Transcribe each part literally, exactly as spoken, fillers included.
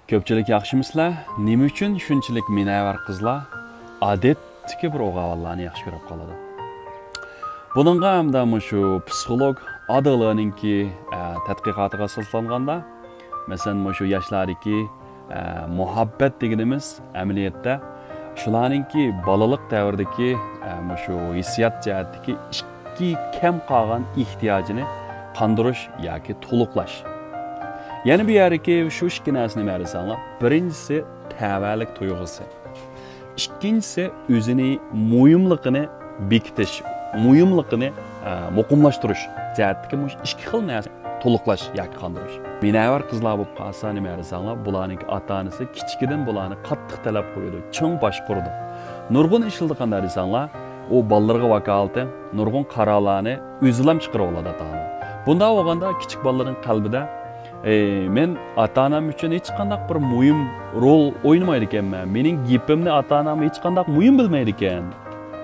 كۆپچىلىك ياخشىمۇسىلەر؟ نېمە ئۈچۈن شۇنچىلىك مۇنەۋۋەر قىزلار ئادەتتىكى بىر ئوغۇل بالىلارنى ياخشى كۆرۈپ قالىدۇ؟ بۇنىڭغا ھەمدە مۇشۇ پسىخولوگ ئادلېرنىڭكى، ئە، تەتقىقاتىغا ئاساسلانغاندا، مەسىلەن، مۇشۇ ياشلاردىكى، ئە، مۇھەببەت دېگىنىمىز ئەمەلىيەتتە شۇلارنىڭكى بالىلىق دەۋرىدىكى، ئە، مۇشۇ ھېسسىيات جەھەتتىكى ئىككى كەم قالغان ئېھتىياجىنى قاندۇرۇش ياكى تولۇقلاش. يەنە بۇ يەردىكى شۇ ئىككى نەرسە نېمە دېسەڭلار، بىرىنچىسى تەۋەلىك تۇيغۇسى. ئىككىنچىسى ئۆزىنى مۇھىملىقىنى بېكىتىش، مۇھىملىقىنى، ئە، مۇقىملاشتۇرۇش جەھەتتىكى مۇشۇ ئىككى خىل نەرسە تولۇقلاش ياكى قاندۇرۇش. مۇنەۋۋەر قىزلار بولۇپ قالسا نېمە دېسەڭلار، بۇلارنىڭكى ئاتا-ئانىسى كىچىكىدىن بۇلارنى قاتتىق تەلەپ قويىدۇ، چىڭ باشقۇرىدۇ. نۇرغۇن ئىشلىرىدا قانداق دېسەڭلار، ئۇ بالىلىرىغا ۋاكالىتەن نۇرغۇن قارارلارنى ئۆزىلا چىقىرىۋالىدۇ ئاتا-ئانا. بۇنداق بولغاندا كىچىك بالىلارنىڭ قەلبىدە، ئى، مەن ئاتا-ئانام ئۈچۈن ھېچقانداق بىر مۇھىم رول ئوينىمايدىكەنمەن، مېنىڭ گېپىمنى ئاتا-ئانام ھېچقانداق مۇھىم بىلمەيدىكەن،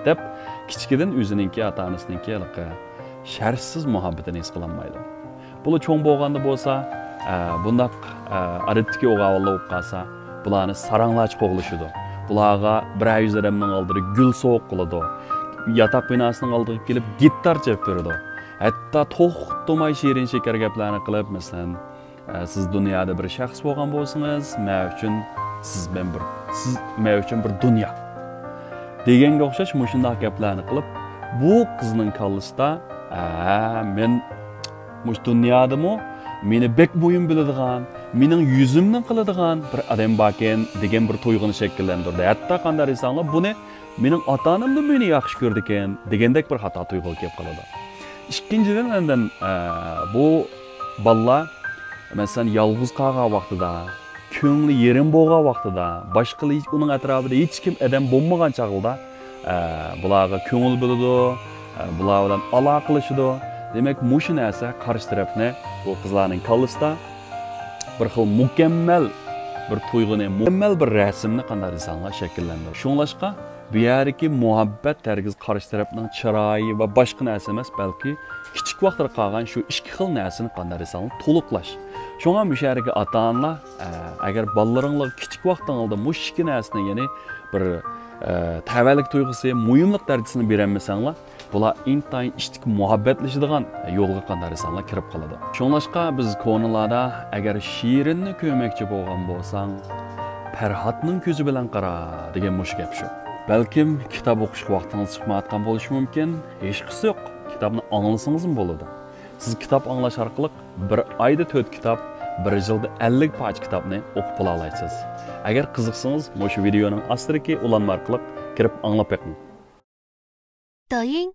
دەپ كىچىكىدىن ئۆزىنىڭكى ئاتا-ئانىسىنىڭكى ھېلىقى شەرتسىز مۇھەببىتىنى ھېس قىلالمايدۇ. بۇلار چوڭ بولغاندا بولسا، ئە، بۇنداق، ئە، ئادەتتىكى ئوغۇل بالىلار بولۇپ قالسا، بۇلارنى ساراڭلارچە قوغلىشىدۇ. بۇلارغا بىرەر يۈز ئادەمنىڭ ئالدىدا گۈل سوۋغا قىلىدۇ. ياتاق بىناسىنىڭ ئالدىغا كېلىپ گىتار چېلىپ بېرىدۇ. ھەتتا توختىماي شېرىن شېكەر گەپلەرنى قىلىپ، مەسىلەن، ئە، سىز دۇنيادا بىر شەخس بولغان بولسىڭىز، مەن ئۈچۈن سىز مەن بىر، سىز مەن ئۈچۈن بىر دۇنيا دېگەنگە ئوخشاش مۇشۇنداق گەپلەرنى قىلىپ، بۇ قىزنىڭ كاللىسىدا، ھە، مەن مۇشۇ دۇنيادىمۇ مېنى بەك مۇھىم بىلىدىغان، مېنىڭ يۈزۈمنى قىلىدىغان بىر ئادەم باركەن دېگەن بىر تۇيغۇنى شەكىللەندۈردى. ھەتتا قانداق دېسەڭلار، بۇنى مېنىڭ ئاتا-ئانامدىن مېنى ياخشى كۆرىدىكەن دېگەندەك بىر خاتا تۇيغۇغا كېلىپ قالىدۇ. ئىككىنچىدىن، ئاندىن، ئە، بۇ بالىلار، مەسىلەن، يالغۇز قالغان ۋاقتىدا، كۆڭلى يېرىم بولغان ۋاقتىدا، باشقىلار ھېچ، ئۇنىڭ ئەتراپىدا ھېچكىم ئادەم بولمىغان چاغدا، ئە، بۇلارغا كۆڭۈل بۆلىدۇ، ئە، بۇلار بىلەن ئالاقىلىشىدۇ. دېمەك، مۇشۇ نەرسە قارشى تەرەپنى، بۇ قىزلارنىڭ كاللىسىدا بىر خىل مۇكەممەل بىر تۇيغۇنى، مۇكەممەل بىر رەسىمنى قانداق دېسەڭلار شەكىللەندۈرىدۇ. شۇڭلاشقا، بۇ يەردىكى مۇھەببەت ھەرگىز قارشى تەرەپنىڭ چىرايى ۋە باشقا نەرسە ئەمەس، بەلكى كىچىك ۋاقتىدا قالغان شۇ ئىككى خىل نەرسىنى قانداق دېسەڭلار تولۇقلاش. شۇڭا مۇشۇ يەردىكى ئاتا-ئانىلار، ئە، ئەگەر بالىلىرىڭلارغا كىچىك ۋاقتىڭلاردا مۇشۇ ئىككى نەرسىنى، يەنى بىر، ئە، تەۋەلىك تۇيغۇسى، مۇھىملىق دەرىجىسىنى بېرەلمىسەڭلار، بۇلار ئىنتايىن ئىشتىك مۇھەببەتلىشىدىغان يولغا قانداق دېسەڭلار كىرىپ قالىدۇ. شۇڭلاشقا بىز كونىلاردا، ئەگەر شېرىننى كۆرمەكچى بولغان بولساڭ، پەرھاتنىڭ كۆزى بىلەن قارا، دېگەن مۇشۇ گەپ شۇ. بەلكىم كىتاب ئوقۇشقا ۋاقتىڭىز چىقمايۋاتقان بولۇشى مۇمكىن، ھېچقىسى يوق، كىتابنى ئاڭلىسىڭىزمۇ بولىدۇ. سىز كىتاب ئاڭلاش ئارقىلىق بىر ئايدا تۆت كىتاب، بىر يىلدا ئەللىك پارچە كىتابنى ئوقۇپ بولالايسىز. ئەگەر قىزىقسىڭىز، مۇشۇ ۋىدېئونىڭ ئاستىدىكى ئۇلانما ئارقىلىق كىرىپ ئاڭلاپ بېقىڭ. 抖音、